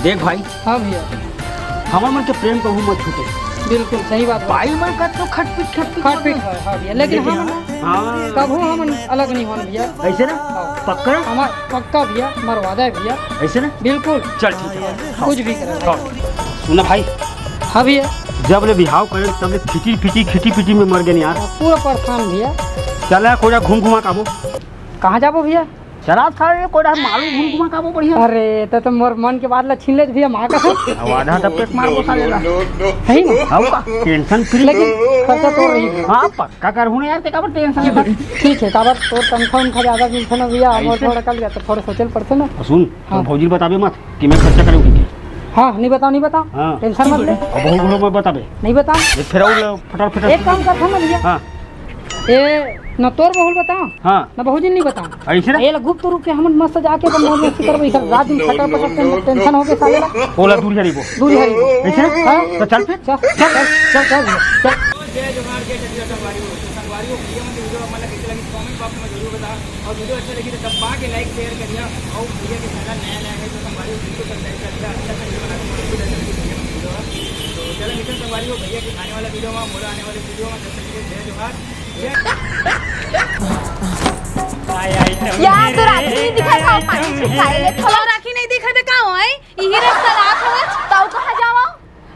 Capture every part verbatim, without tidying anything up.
देख भाई, हाँ भैया। हमर मन के प्रेम कभू मत छूटे। बिल्कुल सही बात बा। भाई मन का तो खटपिट, खटपिट खटपिट होगे। है, हाँ भैया, लेकिन लेकिन हम ना हाँ। कभू हम अलग नहीं होन भैया। ऐसे ना? हाँ। पक्का? हमार पक्का भैया, हमार वादा है भैया। ऐसे ना? बिल्कुल। चल ठीक है। हाँ। कुछ भी करे। हाँ। सुना भाई। हाँ भैया। जब ले बिहाव करे तब ले फिटी फिटी खिटी पिटी में मर गए यार। पूरा परेशान भैया। चल यार, कोई घूम घुमा काबो। कहाँ जाबो भैया? शराब खा रहे, कोई मालूम घूम घुमा काबो बढ़िया। अरे, तो, तो मोर मन के बात ला छीन ले भैया, माँ का। अब आधा तब पेट मार बसा लेला। है ना? हम का? Tension free। लेकिन खर्चा तो रही। हाँ, पक्का करहूँ ना यार, ते काबर tension लेता? ठीक है, काबर तोर तनखा उनखा ज्यादा मिलथे ना भैया, हमर ऐसे? थोड़ा कल गया तो थोड़ा सोचल पड़थे ना। सुन, हाँ। तो भौजी बताबे मत कि मैं खर्चा करूँ कि। हाँ, नहीं बताओ, नहीं बताओ। हाँ। Tension मत ले। अब बहू घरो मत बताबे। नहीं बताओ। ये फिर और फटर फटर। एक काम करता ना भैया। हाँ। ए, न तोर बहू ल बताओ, हाँ। न बहू जी ल नहीं बताओ। ऐसे ना? ए, गुप्त रूप से हमन मस्त जाके अपन मौज मस्ती करबो, इधर रात दिन खटर पटर के tension हो के साले ला। ओला दूर हरीबो। दूर हरीबो। ऐसे ना? हाँ। तो चल फिर। चल, चल, चल, चल, चल। जय जोहार, जय छत्तीसगढ़ संगवारी हो। तो संगवारी हो, भैया मन के video हमन ला कैसे लगिस, comment box में जरूर बताओ। और video अच्छा लगी तो दबा के like, share करिया। और भैया के channel नया, नया है तो संगवारी हो, बिल्कुल subscribe कर दिया। अच्छा सा video बना के भैया मन के video। तो चलो मिलते हैं संगवारी हो, भैया के आने वाला video में, मोर आने वाले video में। जब तक के लिए जय जोहार। यार, तो राखी नहीं दिखा था, पानी से खाए ले। तो राखी नहीं दिखा था, का होय? यही रास्ता रात हो। तो कहाँ जावा?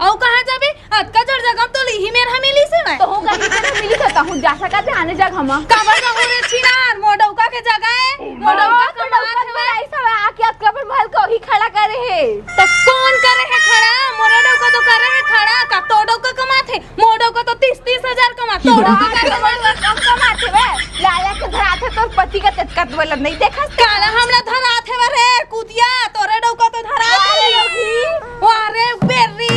अउ कहाँ जाबे? अतका जड़ जगह तो इही मेर हमी ली से मैं। तो हो गई, तेरे मिली था, तहूँ जा सका थे आने जगह हम। काबर जाहूँ रे छिनार, मोर डौका के जगह है। मोर डौका हाँ, तो कमात डौका हवय। ऐसा है, आके अतका बड़ महल को ही खड़ा करे है। तो कौन करे है खड़ा? मोर डौका तो करे है खड़ा, का तोर डौका कमात है? मोर डौका तो तीस तीस हजार कमात, तोर डौका का कमात? कम कमात है बे। लाया के धरात है तोर पति का तेजकत वाला नहीं देखा? काला हमला धरात है रे कुतिया, तोरे डौका तो धरात है। वाह रे बेर्री,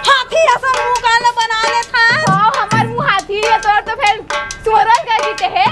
हाथी असन मुंह काला बना ले था। हाँ, हमार मुंह हाथी है, तोर तो फिर सुअरन का जीते है।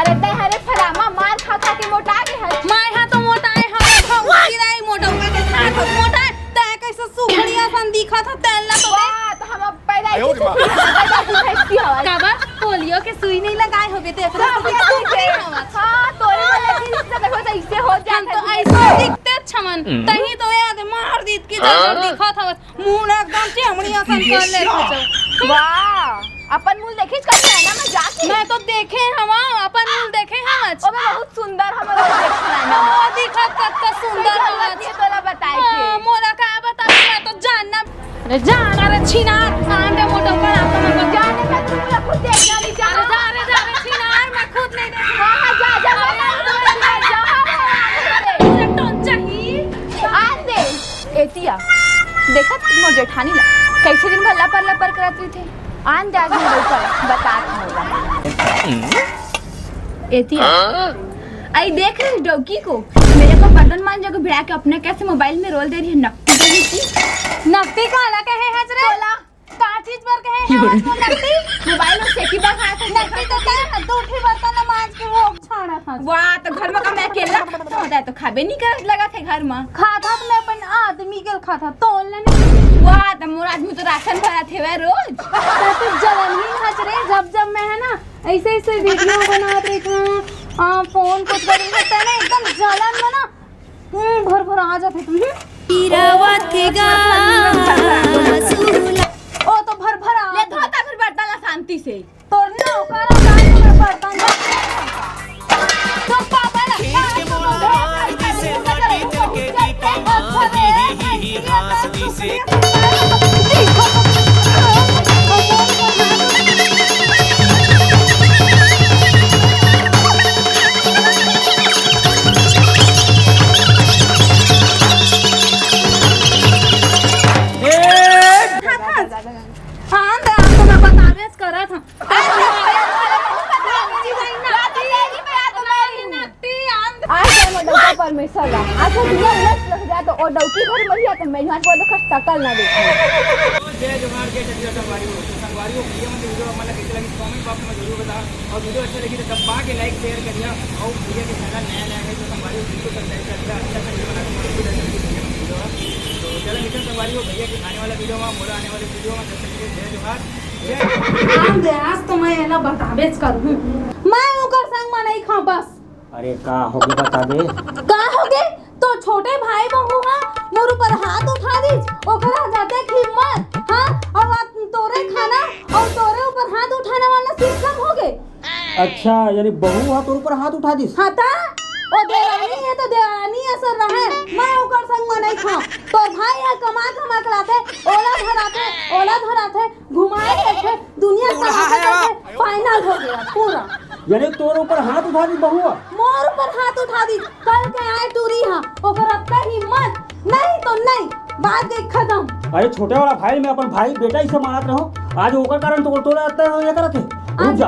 अरे ते हरे फलामा मार खा खा के मोटा के है। मैं हा तो मोटा है, हम भौजी रही मोटा के साथ मोटा है। ते कैसे सुखड़ी असन दिखा था, तेल ला तो वाह, तो हम अब पैदा ही आयो रे माँ। पैदा ही भैंस की हवा। काबर? पोलियो के सुई नहीं लगाए होबे ते एकरा सब से याद सुखड़ी है। हवा। हाँ, तोरे वाला चीज से देखो तो इससे हो हम जाता तो है। ऐसे दिखते छमन, हम्म। तही तो याद मार दीत की हाँ? जगह दिखा था बस। मुंह ना एकदम चेमड़ी असन कर ले कुछ। वाह, अपन मुंह देखिस कर है ना मैं जाके। मैं तो देखे हवा, अपन मुंह देखे हवा। ओबे बहुत सुंदर हमर देखना है ना। ओ दिखत कत सुंदर हवा। ये तोला बताए हाँ, के। मोला का बताबे, मैं तो जानना। अरे जान, अरे छिनार, कान दे मोटो कर, आपको मैं बता। जाने का तू मेरा खुद देखना नहीं चाह। अरे जा, अरे जा, अरे छिनार, मैं खुद नहीं देखना। हाँ, हाँ, जा, जा, जा, जा, जा, जा, जा। पूरा टोन चाहिए। आन दे। एतिया, देखत मोर जेठानी ला, कैसे दिन भर लपर लपर करत रहिथे। आन दे आज मोर ऊपर, बतात मोला। एतिया, आई देख रहे डौकी को, मेरे को बर्तन मांजे को भिड़ा के अपने कैसे मोबाइल में रोल दे रही है, नकटी दे रही थी। नकटी काला कहे हस रे? तोला। का चीज बर कहे हे आज मोर नकटी? मोबाइल में सेकी बर खाए थे। नकटी तो तेरे ना दू ठी बर्तन मांज के वो छाड़ा था। वाह, तो घर में का मैं अकेला खाता हूँ, तो खाबे नहीं करत लगा थे घर में। खाता तो मैं अपन आदमी के खाता, तोल नहीं। वाह, तो मोर आदमी तो राशन भरा थे वह रोज। तो तू जलन ही हंस रे, जब जब मैं है ना ऐसे ऐसे वीडियो बनात रही था, आ, फोन कुछ करी था, तेने एकदम जलन में ना हम्म, भर भर आ जाते तुम। पीरावत के गासुला। ओ तो भर भर आ ले धोता फिर बर्तन ला शांति से। तोर नौकर का बर्तन ला। तो पापा ला। खेत के मोला मार दिसे माटी चल के टीपा मार दिही हास दिसे। हाँ, तो आपको मैं बताबेच करत हूँ। आज जाए मोर डौका परमेश्वर ला। आज तो दुनिया उलट लग जाए तो ओ डौकी घर मरिया तो मैं यहाँ पर देखो शकल ना देखो। जय जोहार, जय छत्तीसगढ़ संगवारी हो। तो संगवारी हो, भैया मन के video हमन ला कैसे लगिस, comment box में जरूर बताओ। और video अच्छा लगी तो दबा के like, share करिया। और भैया के channel नया, नया है तो संगवारी हो, बिल्कुल subscribe कर दिया। अच्छा, अच्छा video बना के भैया मन के video। तो चलो मिलते हैं संगवारी हो, भैया के आने वाला video में, मोर आने वाले video में। जब तक के लिए जय जोहार, जय आज दे, आज तो मैं एला बताबेच करहूँ। मैं ओकर संग में नहीं खाऊँ बस। अरे का होगे बताबे? का होगे? तो छोटे भाई बहू हा मोर ऊपर हाथ उठा दीस, ओकरा जाते हिम्मत, हाँ, अउ आज तोरे खाना अउ तोरे ऊपर हाथ उठाने वाला सिस्टम हो गे। अच्छा, यानी बहू हा तोर ऊपर हाथ उठा दीस? हाँ ता, ओ देवरानी हे तो देवरानी असन रहे, मैं ओकर संग में नहीं खाऊं। तोर भाई हा कमा कमा के लाथे, ओला धराथे, ओला धराथे, घुमाए देथे, दुनिया कहाँ के फाइनल हो गया पूरा। यानी तोर ऊपर हाथ उठा दीस बहू हा? मोर ऊपर हाथ उठा दीस, कल के आए टूरी हा, ओकर अतका हिम्मत, नहीं तो नहीं, बात गई खत्म। अरे छोटे वाला भाई, मैं अपन भाई बेटा इसे मानत रहो, आज ओकर कारण तो तोला अतका ये करत हे। रुक जा,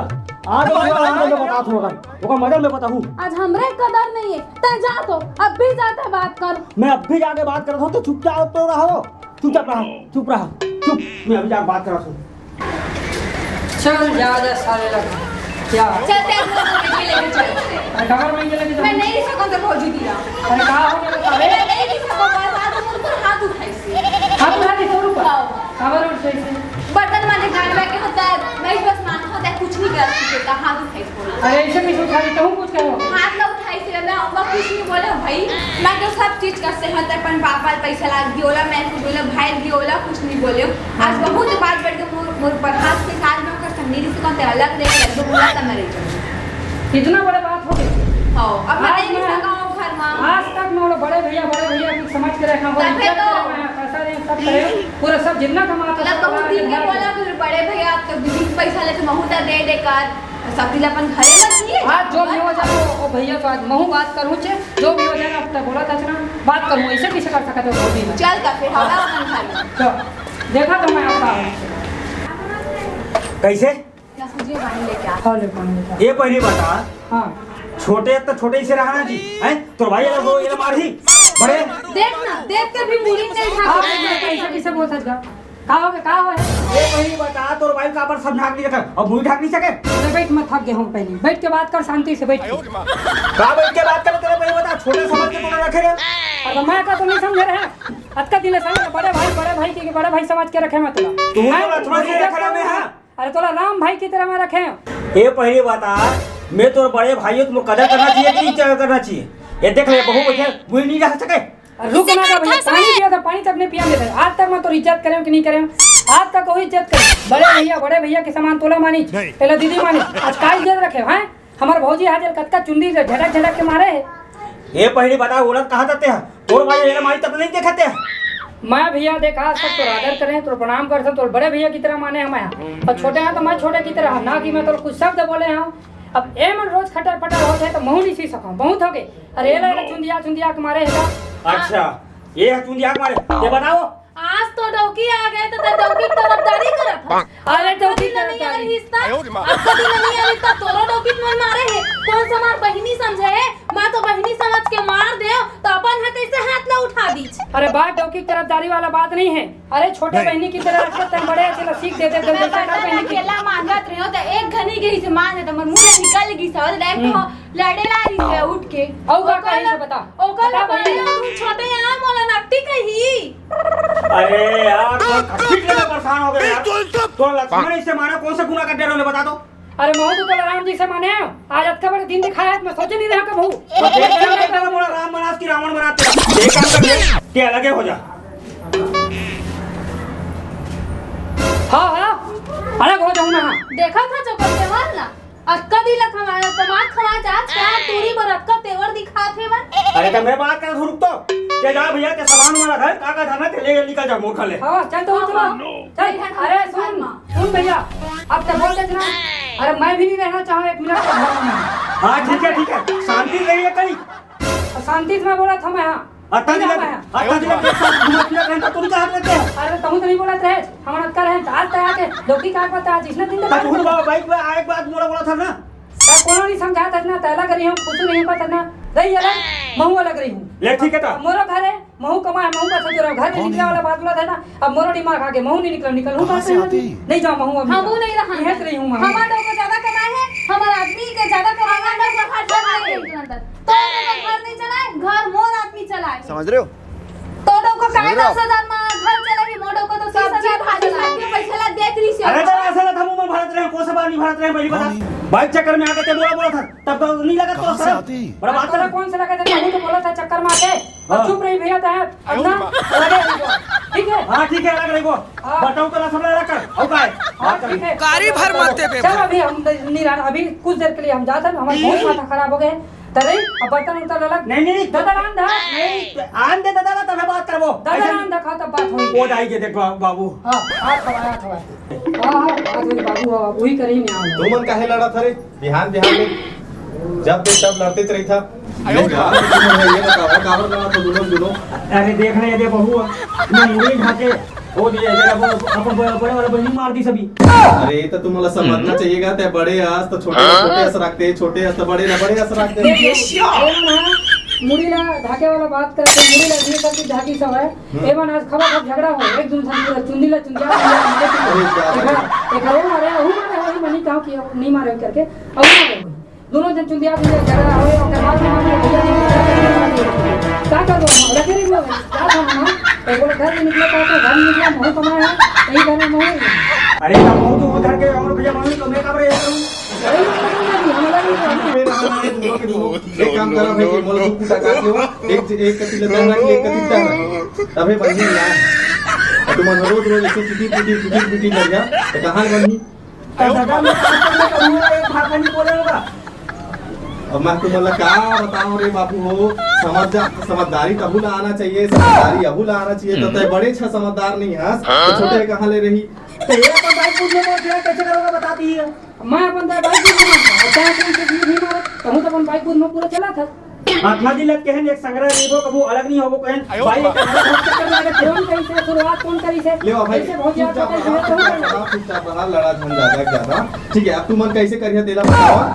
आज ओकर मजा में बताहूँ, ओकर मजा में बताहूँ। आज हमरे कदर नहीं है, तै जा तो, अब भी जाते बात कर। मैं अब भी जाके बात करत हूँ, तो चुपचाप तो रहो। चुपचाप रहा, चुप रहा, चुप। मैं अभी जाके बात करत हूँ। चल, जा, जा, साले लग। क्या? चल, तेरे को तो लेके, लेके चल। अरे, कमर में के लेके चल। मैं नहीं सकूँ तो भौजी दिया। अरे, कहाँ हो गया बता? मैं नहीं सकूँ, बस आज तुम ऊपर हाथ उठाई से। हाथ उठा दे, तोर ऊपर? हाँ। कमर उठ गई से। बर्तन मांजे, गांड बैठ के होता है, मैं बस मान होता है, कुछ नहीं कर सकते, हाथ उठाई से। अरे, ऐसे कैसे उठा दे? कहूँ कुछ कहो। हाथ ना उठाई से, मैं, मैं कुछ नहीं बोले भाई। मैं तो सब चीज का सहन, अपन पापा पैसा लाग दियोला, मैं कुछ बोले, भाई दियोला, कुछ नहीं बोले। आज बहुत बात बढ़ के मोर, मोर पर हाथ के साथ में ओकर संग नहीं रिश्ता ते अलग दे, लड्डू बुला त मरे जाओ। इतना बड़ा बात हो गया। हाँ, अब मैं आज नहीं मैं, रिश्ता गाँव घर में। आज तक मैं वो बड़े भैया, बड़े भैया की समझ के रखा हूँ, तबे इज्जत तो। करे मैं, पैसा दे, सब करे, पूरा सब जितना कमाता मतलब सब बहुत लगा दिन के के मार बोला, दिया। फिर बड़े भैया आप तो दीदी के पैसा लेते, महू ता दे दे कर। सब दिन अपन घरे में किए। आज जो भी हो जाए, वो, वो भैया तो आज महू बात करूँ छे, जो भी हो जाए, अब तक बोला था ना, बात करूँ, ऐसे कैसे कर सकते हो, धोबी में? चल तो फिर, हवा अपन घर में। तो देखा तो मैं आपका हूँ। कैसे? या सूजी पानी लेके आ। हाँ, ले पानी लेके आ। ये पहली बता, हाँ। छोटे तो छोटे ही से रहना जी, हैं? तो भाई ये लोग ये लोग मारही, बड़े। देख ना, देख के भी मुड़ी नहीं हाँ, ढाका। मैं कैसे, कैसे बोल सकता? का हो, का हो? ये पहली बता, तोर भाई का पर सब ढाक नहीं रखा, अब मुड़ी ढाक नहीं सके? अरे बैठ, मैं थक गया हूँ, पहले बैठ के बात कर, शांति से बैठ के। का बैठ के बात करे, तेरे पहले बता, छोटे समझ के तूने रखे रहे? अरे मैं का तो नहीं समझ रहे, अतका दिन ले समझ, बड़े भाई, बड़े भाई के, बड़े भाई समझ के रखे मतलब। तू तो हैं? लक्ष्मण से रखे रहे, हाँ? अरे तोला राम भाई की तरह मैं रखे हूँ। ये पहली बता, मैं तोर बड़े भाई हूँ, तुमको कदर करना चाहिए कि नहीं कदर करना चाहिए? ये देख ले, बहू बैठे, मुड़ी नहीं रख सके। अरे रुक ना, का भैया, पानी पिया था, पानी तक नहीं पिया था। आज तक मैं तोर इज्जत करे कि नहीं करे? आज तक कोई इज्जत करे? बड़े भैया, बड़े भैया के समान तोला मानी, नहीं। तेला दीदी मानी, आज का इज्जत रखे हैं? हमार भौजी हाजिर कतका चुंदी से झटक झटक के मारे है। ये पहली बता, ओला कहा था ते? तोर भाई ये मारी तब नहीं देखा ते? मैं भैया देखा, सब तोर आदर करें, तोर प्रणाम करते, तोर बड़े भैया की तरह माने हम यहाँ। पर छोटे हैं तो मैं छोटे की तरह, ना कि मैं तोर कुछ शब्द बोले हूँ। अब ए मन रोज खटर पटर होते हैं तो महू नहीं सी सका, बहुत हो गए। अरे एला, एला चुंदिया, चुंदिया के मारे है का? अच्छा, ये है चुंदिया के मारे। ये बताओ, आज तो डौकी आ गए, तो तै डौकी की तरफदारी करत हस। अरे, डौकी की तरफदारी। अक्का दिन नहीं आ रिश्ता। अक्का दिन नहीं आ रिश्ता, तोरो डौकी मन मारे है। कौन सा मार बहिनी समझे है? मैं तो बहिनी समझ के मार दे, तो अपन है कैसे हाथ ला उठा दीच। अरे बा, डौकी की तरफदारी वाला बात नहीं है। अरे, छोटे बहिनी की तरह रखते, तै बड़े ऐसे ला सीख देते, जब मैं जैसे कर बहिनी की। अकेला मांगत रहे हो, तो एक घनी गई से मार देता, मर मुंह निकल गई से, और डायरेक्ट हम्म। लड़े ला रही है उठ के। और का ओकर कहे से ला, बता? ओकर ला बता भैया। बड़े तुम छोटे यहाँ मोला नकटी कही। अरे यार, तो खटपट के मैं परेशान हो गया यार। तो लक्ष्मण इसे मारा कौन सा गुनाह कर दे रहे हो, बता दो। अरे महू तो तोला राम जी से माने हैं। आज अतका बड़े दिन दिखाया है, मैं सोचे नहीं रहा कबहू। तो देख, देख, देख, बोला राम बनास की रावण बनाते हैं। एक काम कर, ये अलगे हो जा। हाँ, हाँ, अलग हो जाऊँ मैं, हाँ। देखा था जो करते वाला। अतका दिन ला खवाया, कमात खवात आज का टूरी बर अतका तेवर दिखात हे बन। अरे त मैं बात करत हूँ, रुक तो। ते जा भैया, ते सामान वाला घर, का का धरना, ते ले निकल जा मोर घर ले। हाँ, चल तो, चल। चल, अरे सुन, सुन भैया, अब तो बोल देना। अरे मैं भी नहीं रहना चाहूँ एक मिनट के घर में। हाँ, ठीक है, ठीक है, शांति रहिए कहीं। शांति से मैं बोला था मैं, हाँ। अतका दिन लग, अतका दिन लग, एक साथ घूमत फिरत रहता, तुम कहाँ रहते हो? अरे, तहूँ तो नहीं बोलत रहे, हम अतका रहे, आज तक आके डौकी का पता, आज इसने दिन तक तब हुन बाबा बाइक में आए के बाद मोला बोला था ना। तब कोनो नहीं समझा था ना, तैला करी हूँ, कुछ नहीं पता ना, रही अलग, महू अलग रही हूँ। ले, ठीक है तो। मोरो घर है, महू कमाए, महू बस जो रहो, घर में निकले वाला बात बोला था ना, अब मोरो दिमाग आगे, महू नहीं निकल, निकल हूँ, कहाँ से आती? नहीं जाओ, महू अभी हम वो नहीं रहा। यहीं से रही हूँ, महू। हमारा डौका ज्यादा कमाए है, हमारा आदमी के ज्यादा कमाए है, हमारा डौका घर चलाए। तो घर नहीं चलाए, घर मोर आदमी चलाए। समझ रहे हो? तो डौका काहे समझ रहे हो? दस हजार में घर चलाए, मोर डौका तो तीस हजार भाजी में लाग के पैसा ला देत रही से। अरे तो ऐसा ना था, मुंह में भरत रहे, कौन सा बात नहीं भरत रहे, पहली बता। हाँ। बाइक चक्कर में आके ते बोला, बोला था, तब तो नहीं लगा तो कहाँ से सर। आती? बड़ा बात तोला कर। कौन से लगा था? तू तो बोला चक्कर मार के। हाँ। चुप रही भैया, तैं अपना अलगे रहिबो। ठीक है? हाँ, ठीक है, अलग रहिबो। हाँ। बताओ तो ना, सब अलग कर। अउ का है? हाँ, ठीक है। गाड़ी भर मत देबे चल भाई। अभी हम नहीं रहना, अभी कुछ देर के लिए हम जात हन, हमार बहुत माथा खराब हो गए है। तरे, अब बर्तन उर्तन अलग। नहीं, नहीं, नहीं। दादा रांध दा। नहीं, आन दे दादा ला, तभे बात करबो। दादा ऐसे रांध दा, खा तब बात होई। वो दाई के देख बा-, बाबू। हाँ, हाथ खवाए, हाथ खवाए। हाँ, हाँ, बात होई बाबू, हाँ, वही करी नहीं आन। तुमन काहे लड़त हरे? बिहान बिहान में जब देख तब लड़ते रही था। अरे यार, तुम ये बताओ, काबर लड़ा था दोनों, दोनों? अरे देख ना, ये दे बहू, ये मुड़ी ढाके, ओ दिए, ये अपन, अपन बड़े वाला बहनी मार दी सभी। अरे, तो तुमला समझना चाहिएगा, ते बड़े आस तो छोटे, छोटे आस रखते, छोटे आस तो बड़े ना, बड़े आस रखते। देखिए, ये ना मुड़ी ला ढाके वाला बात करते, मुड़ी ला ये सब चीज ढाकी सब है। हम्म। एमन आज खबर खबर झगड़ा हो, एक दूसरे पूरा चुंदी ला चुंदिया, चुंदिया, चुंदिया। अरे, बाप रे। एक, एक वो मारे, वो मारे, वो मनी कहा कि नहीं मारे करके, अब वो मारे। दोनों जन चुंदिया, चुंदिया झगड़ा हो, ओकर बाद में मारे, भैया, का कर दो, लगे रही हो, क्या था ना, एक बोले घर में निकले, कहा था, घर में निकला, मुंह कमाया है, यही घर में मुंह है। अरे, तब मुंह तो उधर के, और भैया, मुंह तो मैं कब रहे करूँ? अरे, हम लगे, हम लगे। मेरा हमारे दोनों के दोनों। एक काम करा भाई, कि मोला दू कुटा काट लेवा, एक, एक कति ले दम रख, एक कति दम रख। तभे बनी यार। अब तुम रोज रोज ऐसे चुटी पुटी, चुटी पुटी लग जा, तो कहाँ बनी? तो दादा, मैं काम करने करूँगा, एक भाखा नहीं बोले होगा। अब मैं तुमला का बताऊं रे बाबू हो, समझ जा, समझदारी तहू ला आना चाहिए, समझदारी अहू ला आना चाहिए। तो तय बड़े अच्छा समझदार नहीं हस, तो छोटे कहाँ ले रही? तो ये अपन बाइक पूछ लेते हैं, कैसे करोगा, बता दी है। मैं अपन दाई बाइक दूध में मारता, और चाहे कौन से दूध नहीं मारा, तो हम तो अपन बाइक दूध में पूरा चला था। आत्मा दिल कहन एक संग्रह लेबो, कबू अलग नहीं होबो कहन। आयो बाइक बा। का चक्कर में आके कौन करी से शुरुआत, कौन करी से? ले आओ भाई, कैसे बहुत ज्यादा चुपचाप पता है, रहा, कौन करी? चुपचाप रहा, चुपचाप रहा, लड़ा झन ज्यादा ज्यादा। ठीक है, अब तुमन कैसे करिए तेला बताओ।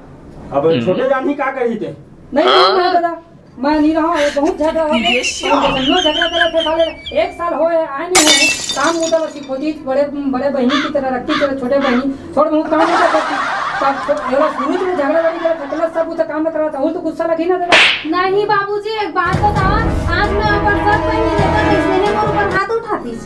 अब हम्म। छोटे जान ही का करी थे? नहीं, नहीं, नहीं, दादा। मैं नहीं रहा, ये बहुत झगड़ा हो गया। ये श्याम। हम लोग झगड़ा करे थे, साले एक साल होए, आए नहीं है। काम होता बस सिखोती, बड़े, बड़े बहनी की तरह रखती, चलो छोटे बहनी, थोड़ा बहुत काम होता करती। तब तो एला शुरू से झगड़ा लड़ी करे, खतला सब उतना काम में करा था, वो तो गुस्सा लगी ना तेरा। नहीं बाबूजी, एक बात बताओ, आज मैं अपन सब बहनी लेकर इसने मोर ऊपर हाथ उठाती।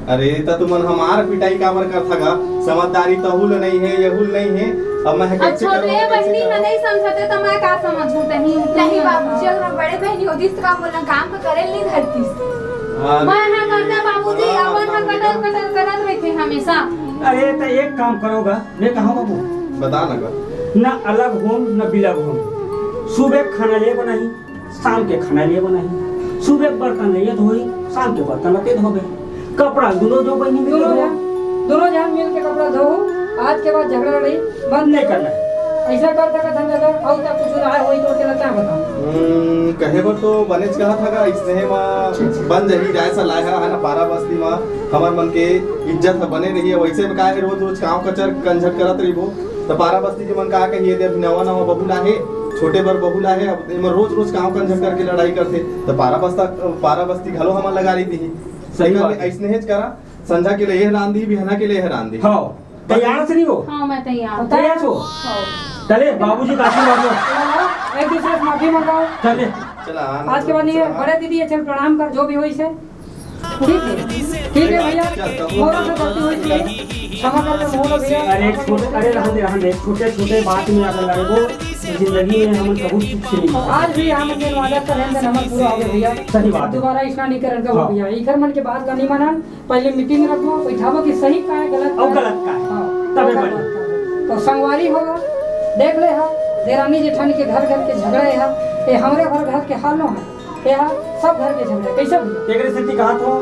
अरे, त तुमन हमार पिटाई काबर करथा गा? समझदारी तहू ल नहीं है, यहू ल नहीं है। अब मैं अब कैसे छोटे करूँ, कैसे बहनी करूँ? में नहीं समझते तो मैं का समझूं तही? नहीं बाबूजी, अगर हम बड़े बहनी होतीस तो का बोलना, काम तो करे नहीं धरतीस। अरे, मैं हा करता बाबूजी, बड़ा अपन हा माथा कटर कटर करत रहते हमेशा। अरे, त एक काम करो गा, मैं कहा बाबू? बता ना गा। ना अलग होम, ना बिलग होम। सुबह खाना ले बनाही, शाम के खाना ले बनाही, सुबह बर्तन ले धोई, शाम के बर्तन ले धोबे। कपड़ा दोनों जो बहनी मिल दोनों के धो। जन, दोनों जन मिल के कपड़ा धो। आज के बाद झगड़ा लड़ाई बंद नहीं करना। ऐसा कर सकत हन दादा, अउ तक कुछ राय होई तो तेला क्या बताऊं? हम्म, कहे बर तो बनेच कहा था गा, इसने मा बन जही राय सा लाया है ना, पारा बस्ती मा हमर मन के इज्जत ह बने रही है। वैसे में का है, रोज रोज काव कचर कंझट करत रहिबो, त पारा बस्ती के मन का कही, "ये दे अभी नवा नवा बहू लाहे, छोटे बर बहू लाहे, अब एमा रोज रोज काव कंझट करके लड़ाई करथे।" त पारा बस्ता, पारा बस्ती घलो हमन लगा रही थी। सही बात है। अइसने हेच करा, संझा के लिए रांधी, बिहना के लिए रांधी। हाँ, तैयार से नहीं हो? हाँ, मैं तैयार हूँ। तैयार हो? हाँ। चले, बाबूजी का आशीर्वाद लो। एक दूसरे से माफी मंगाओ। चले। चला, आना। आज के बाद नहीं है, चला। बड़े दीदी, ये चल प्रणाम कर, जो भी हो इसे। ठीक है, ठीक है भैया, चल, तब मोरो से गलती हुई थी, क्षमा कर दे मोरो भैया। अरे छोटे, अरे रहन दे, रहन दे, छोटे छोटे बात में अगर लड़बो, तो जिंदगी में हमन कभू सुख से नहीं मिलबो। आज भी हम के वादा कर रहे हैं, हमर पूरा हो गया भैया। सही बात है। दोबारा ऐसा नहीं करन का हाँ। भैया, इखर मन के बात ला नहीं मानन, पहले मीटिंग रखबो, बैठाबो कि सही का है, गलत का है। गलत का है। हाँ, तबे गलत बढ़ी। का है। तो संगवारी होगा, देख ले हा, देरानी जेठानी के घर घर के झगड़ा है, ये हमरे घर घर के हाल नो है। ये हा सब घर के झगड़ा, कैसे भैया? एकरे सेती कहा था,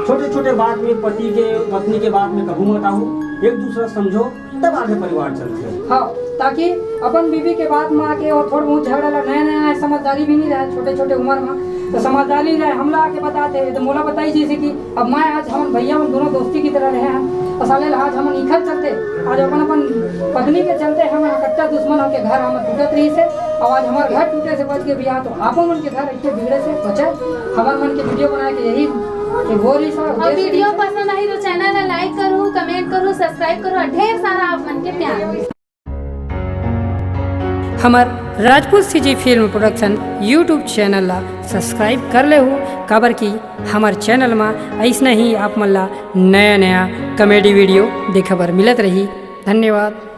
छोटे छोटे बात में पति के, पत्नी के बात में कभू मत आहू, एक दूसरा समझो, तब आगे परिवार चलथे। हाँ, ताकि अपन बीवी के बात में आके और थोड़ा बहुत झगड़ा ला, नया नया है, समझदारी भी नहीं रहे, छोटे छोटे उम्र में, तो समझदारी नहीं रहे, हमला आके बताते, तो मोला बताई जैसे कि अब मैं आज हमन भैया मन दोनों दोस्ती की तरह रहे हैं, और साले आज हमन इखर चलते, आज अपन अपन पत्नी के चलते हम कट्टा दुश्मन होके घर हमर टूटत रही से, और आज हमार घर टूटे से बच के भैया, तो आपो मन के घर इतने बिगड़े से बचे, हमार मन के वीडियो बना के यही एक वो रही सा और उद्देश्य वीडियो रही से। पसंद आई तो चैनल ला लाइक करू, कमेंट करू, सब्सक्राइब करू और ढेर सारा आप मन के प्यार। हमर Rajput CG film production YouTube channel ला सब्सक्राइब कर लेहू, काबर कि हमर चैनल मा अइसने ही आप मन ला नया नया कॉमेडी वीडियो देखे बर मिलत रही। धन्यवाद।